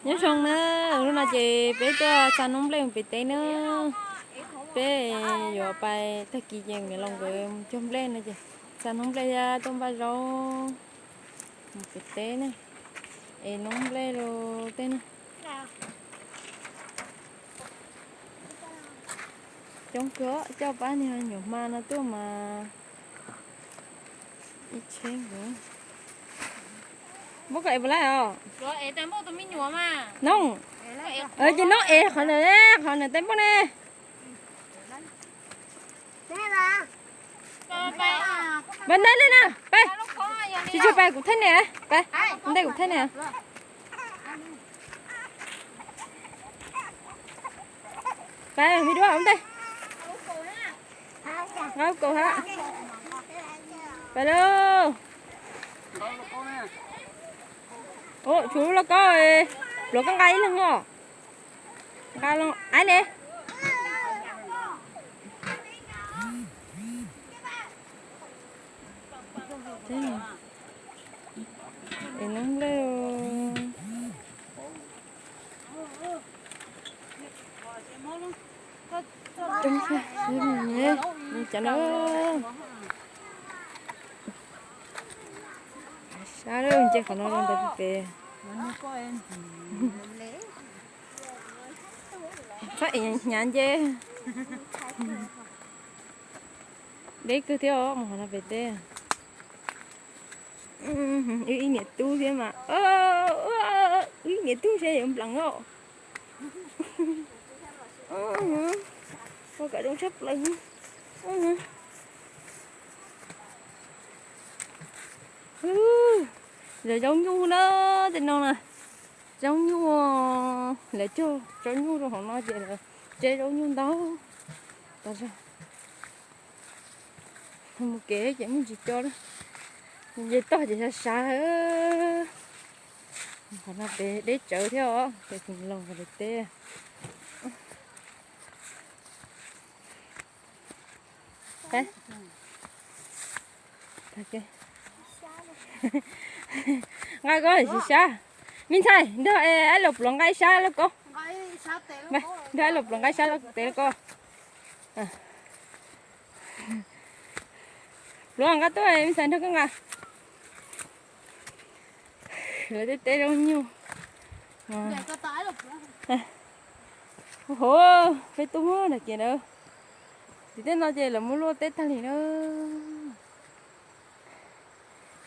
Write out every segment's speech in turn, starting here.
Nyob zoo na, hnub no ces peb tuaj xa noob nplej mus pem teb na. Peb yuav pais tag kis ces niam laus nkawd mus cog nplej no ces xa noob nplej thiab tuaj npaj zaub mus pem teb na. Es noob nplej los tej na. Coob kawg, coj pab niag nyuam hma no tuaj mas ib tsheb nkaus. Muab koj ev puas laij os? No, ces no ev qhov ntawm, qhov ntawm tej npoj ne. Pais ntej li na, pais. Tsis tshua pais kuv thaij ne, pais ntej kuv thaij ne. Pais me duab ua ntej. Nqa kaus ha. Pais lauj. Tshuav lub lauj kaub, pluav koj nqa ib leeg os. Nqa los aib ne. Es noob nplej cov no. Sab lawm, nce qhov no los ntawd pem. Txhob ev hnyav nce. Deb kawg thiab os, mus qhov no pem teb. Wb ib niam tub thiab mas, wb ib niam tub seb yuav nplees os. Ua kom zoo tshaj plaws. Lawv zaub nyuj na, tej no na, zaub nyuj, lawv cog zaub nyuj rau hauv no ces lawv tseb zaub nyuj ntau tas zog. Mus kev ces muaj ntsis co, nce toj ces sab sab. Qhov no pem deb tsawv thiab os, pem tus laus pem teb. Nqa koj sab sab. Me ntxhais, nrog aib los pluav nqa ib sab lauj kaub. Nrog aib los pluav nqa ib sab lauj kaub. Pluav nqa tuaj, me ntxhais nrog koj nqa. Lawv tej teb zaub nyuj. Hov, peb tuaj muab nram kiag ntawd. Tim tej no ces lawv muab luaj teb tag li na.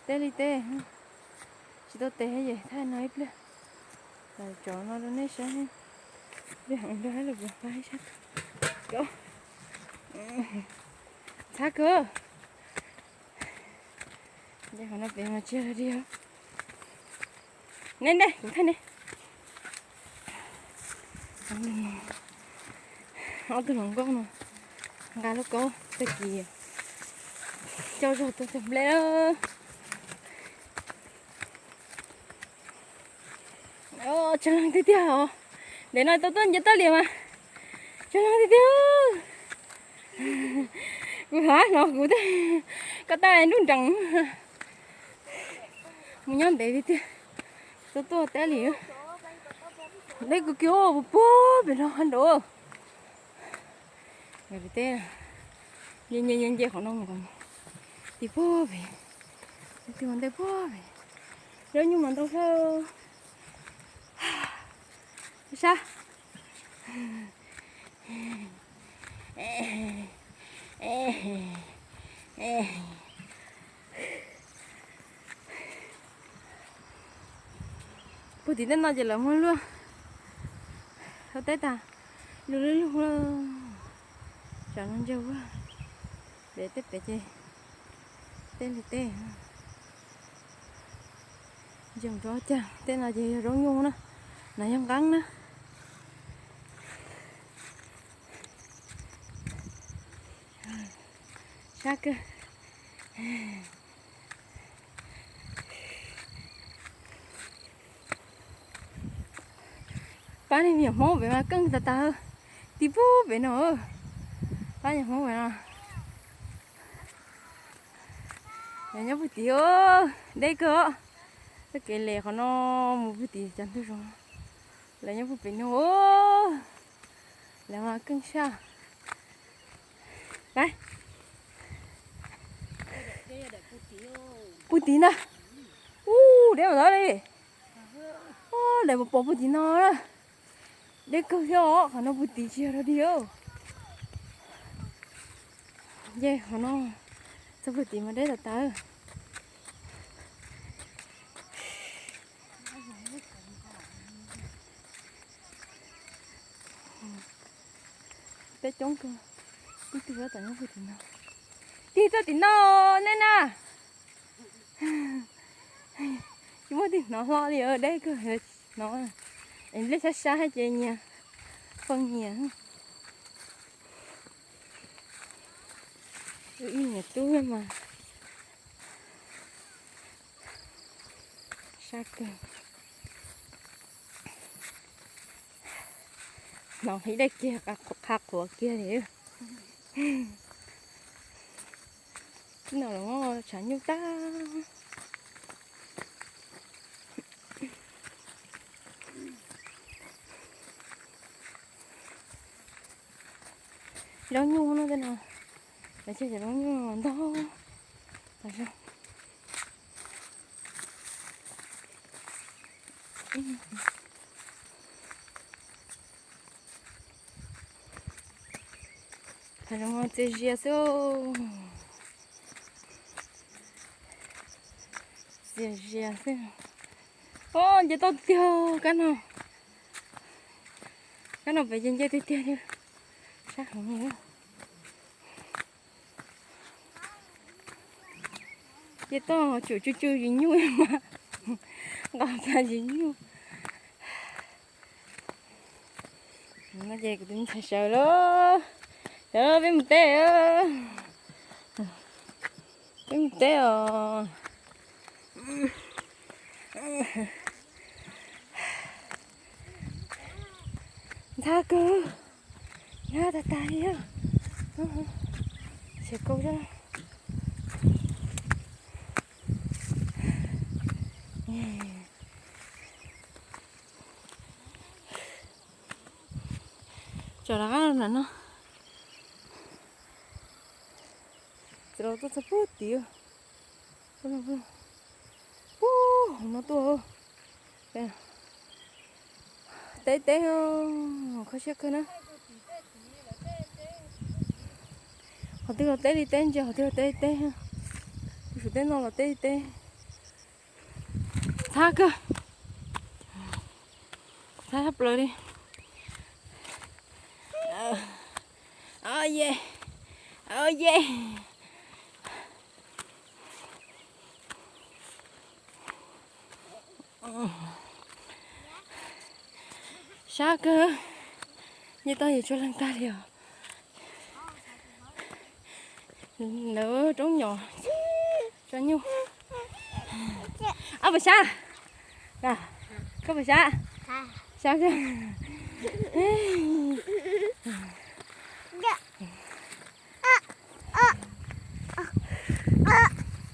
Teb li teb, tsis tau tes es thaij no ib pliag. Los tso no rau nej saib. Ib pliag nrog aib los pluav nqa ib sab. Ntxhab kawg. Qhov no pem mas tsis yog li os. Ne ne, kuv thaij ne. Ob tug hluas nkauj no nqa lauj kaub tag kis coj zog tuaj cog nplej. Tsawg leej tiag tiag os. Ntev no tau tuaj nce toj lias mas tsawg leej tiag tiag. Kuv hov hnov kuv tej ko taw nruj nrees. Mus nyob ntev tiag tiag. Tau tuaj teb li. Deb kawg kiag puag pem no nraud. Nce nce nce qhov no mus tim puag pem. Tim ntej puag pem. Zaub nyuj mas ntau xwb. Sab. Puag tim tej no ces lawv muab luaj. Tau teb tag, luaj lub lug. Tsam no ntsaws ua pem tej pem ces tej li tej. Ntsaws rau cag, tej no ces yog zaub nyuj na, no yog nqeeb na. Sab kawg. Pab niag me nyuam Hmoob pem mas keej tas tas. Tim puag pem no, pab niag Hmoob pem no. Nyob puag tim, deb kawg os. Txoj kev les qhov no mus puag tim cov ntug zoov. Lawv nyob puag pem no, lawv mas keej saj. Pab, puag tim ntag. Ub, deb mus ntawd li. Ub, lawv pom puag tim no na. Deb kawg thiab os, qhov no puag tim tsis yog dog dig. Ces qhov no txog puag tim mas deb tas tas. Peb coob kawg, ib tug tom nyob puag tim no. Tig tuaj tim no, nej na. Tsis muaj tig hnov hlo li, deb kawg hnov. Nplej sab sab ces nyias, pheej nyias. Ib niam tub mas sab kawg. Hnov qhib dej kiag, qha qhuav kiag li. Tib no los tshav nyuj tag. Zaub nyuj no tej no, lawv cog cov zaub nyuj ntau. Hav zoov txias zias xwb. Txias zias xwb. Os, nce toj tiag kab no. Kab no pem ces nce tiag tiag li. Sab heev li. Ces toj tsum tsw tsw zis nyuj mas nqos tas zis nyuj. No ces kuv tus me ntxhais sawv lawm. Sawv peb mus teb. Peb mus teb os. Ntxhab kawg, ntxhab tag tag li. Siav kau zog. Tsom rov qab nram no. Txiv laus tuaj txog puag tid. Puag hauv no tuaj. Teb teb, kho siab kawg na. Qhov twg los teb li teb ntsia, qhov twg los teb li teb. Kuv tsum teb no los teb li teb. Ntxhab kawg. Ntxhab tshaj plaws li. Ye, ye. Sab kawg, nce toj yog tsuag leeg tag li os. Lawv roob nyom tso nyuj. Ob puas sab? Koj puas sab? Sab kawg.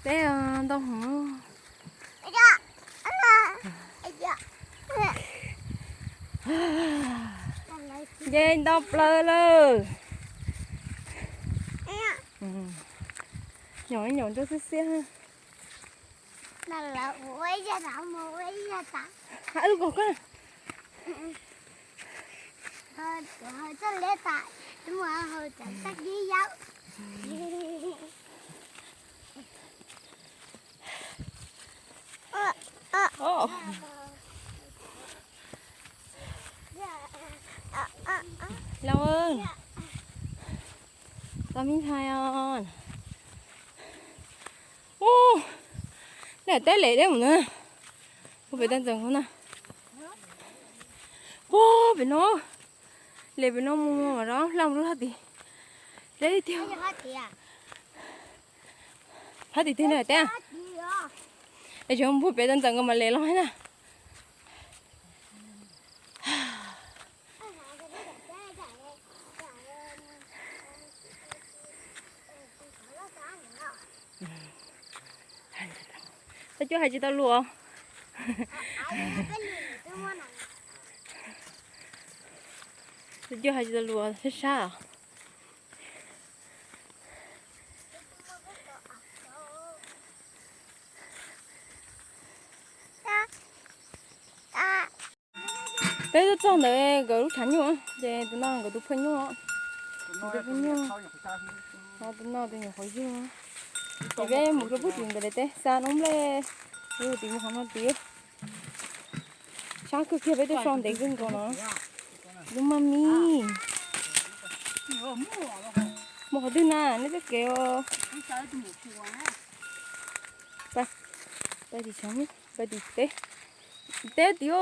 Teb ntau heev. Nce ntau plaws lawm. Nyom nyom nrog xiab xiab. Hab lub koj koj. Laus, tau me ntxhais os. Ub, nej teb lem deb mus na. Puag pem teb ntxees hauv na. Puag pem no, lem pem no mus rov hla mus lub hab tid. Deb tiag. Hab tim twg na teb? Es tseem puag pem teb ntxees nkaus mam lem los na. Tau cuab hais tsis tau lus. Tus coj hais tsis tau lus sab sab os. Peb tuaj txog ntawd nkawd lub tshav nyuj, ces tus no nkawd tus phaj nyuj, tus phaj nyuj, tus no tus nyuam qhuav yug. Ces peb mus rau pug tim ntawd lawm teb xa noob nplej, tim mus qhov no tid. Sab kawg kiag peb tuaj so ntev kawg nkaus no. Lub maj mib. Mus qhov twg na, nej txoj kev os. Pais tim tshav, pais tim teb. Teb tim,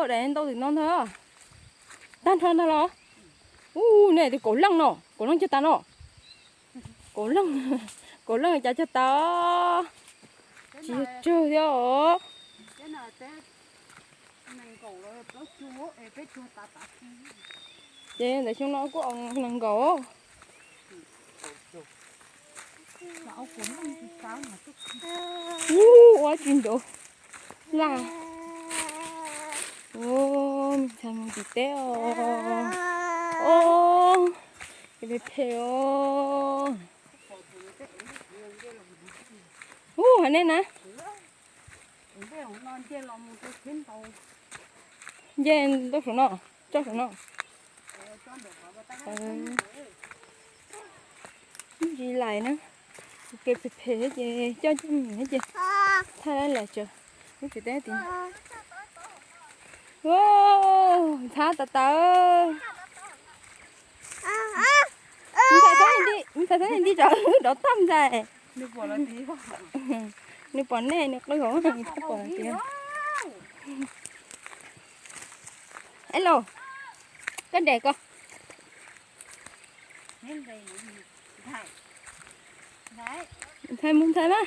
daim ntau tim no ntag. Tag nrho ntag los. Ub, nej tus kaum leej no, kaum leej cog tas no. Kaum leej, kaum leej cas cog tas. Tsis yog tsawg thiab os. Ces ntawm xyoo no kuj nees nkaum. Ub, ua tsis ntuv laj. Me ntxhais mus tim teb os. Phem phem os. Ub, hais nej na. Nce ntau saum no, tso saum no. Tsis lais na, kev phem phem ces coj coj nyiam ces thaj lais tsaws lub tsev teb tid. Ntxhab tas tas. Ntxhais txhob nti tsam wb rov tag ntxhais. Nws pom nej nws qw hauv, nws pom tias. Es los, koj nres ko. Ntxhais mus ntxhais na.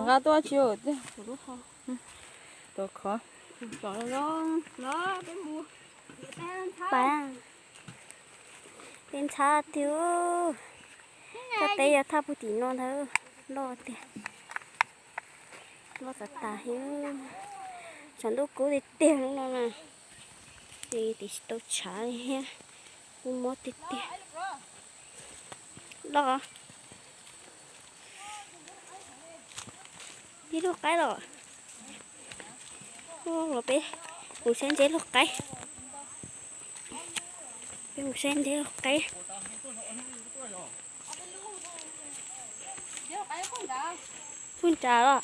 Nqa tuaj tsis, tuav khov. Peb ntxhab tiag, thaj teb yog thaj puag tim no ntag, loj tiag. Loj tas tas thiab. Tshav ntuj kub tiag tiag no na. Ces tim tsis tau tshav li thiab. Kub mob tiag tiag. Loj. Peb luaj qaib los. Los peb mus saib ntxhab luaj qaib. Peb mus saib ntxhab luaj qaib. Puag nrad los?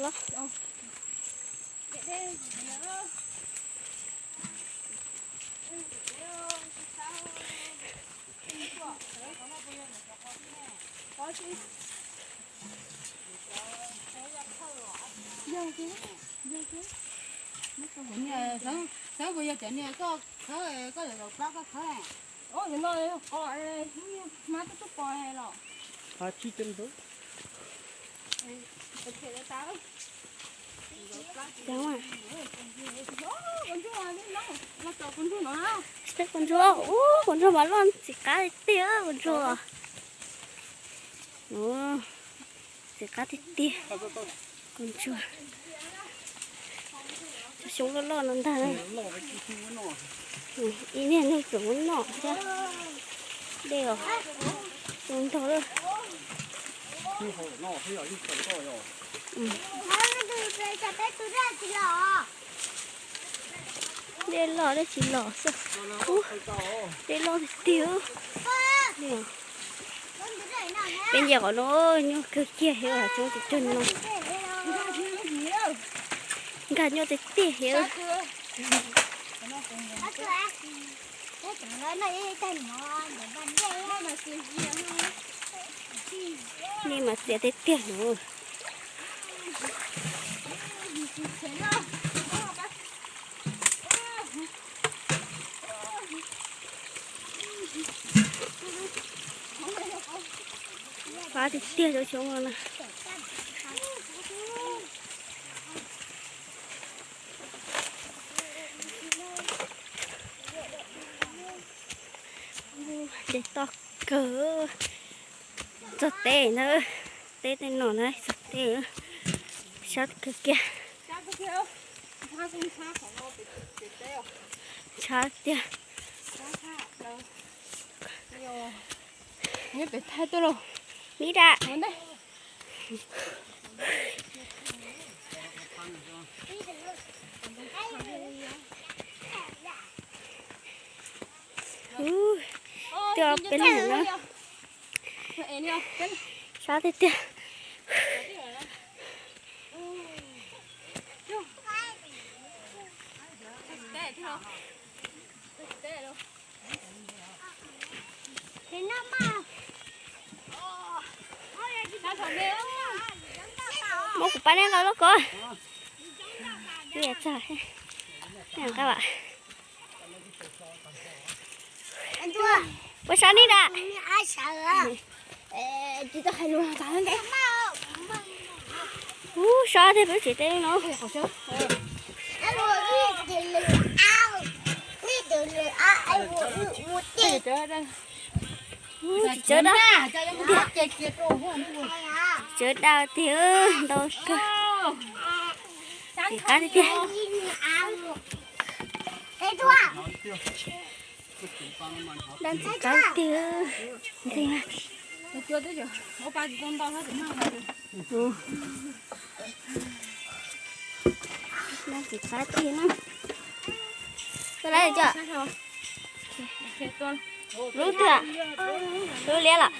Los. Xyov puas yog cov niag koj khawb, koj yuav zaum plab koj khawb. Ub, no qos, hmab tub tub pos los. Saib kua ntsuag, ub, kua ntsuag mas loj txiv qab tiag tiag kua ntsuag. Txiv qab tiag tiag. Kua ntsuag. Cov xyoob loj loj no ntag. Ib niag neeg tseem muab noj thiab. Dej os, zoo ntog lawm. Dej loj dej tsis los xwb. Ub, dej loj tiag tiag. Peb nce qhov no nyuaj kawg kiag, xyoob tsis cog no. Nkag nyuaj tiag tiag thiab. Nej mas txias tiag tiag no. Qab tiag tiag cov xyoob no na. Ces toj kawg. Txog teb ntag, teb tej no na, txog teb, sab kawg kiag. Sab tiag. Nyob pem thaij tuaj lauj. Nib da. Twb ob peb leeg na. Sab tiag tiag. Muab kuv pab neb nqa lub ko. Twb yuav txog, neb nqa. Puas sab neb da? Ub, sab tiag peb tsev teb no. Ub, tsis tsawv dab, tsis tsawv dab tiag, ntau kawg. Tsis qab tiag tiag. Dab ntxim qab tiag. Dab ntxim qab tiag na. Koj lawv cov lub twg? Lub liab lawm.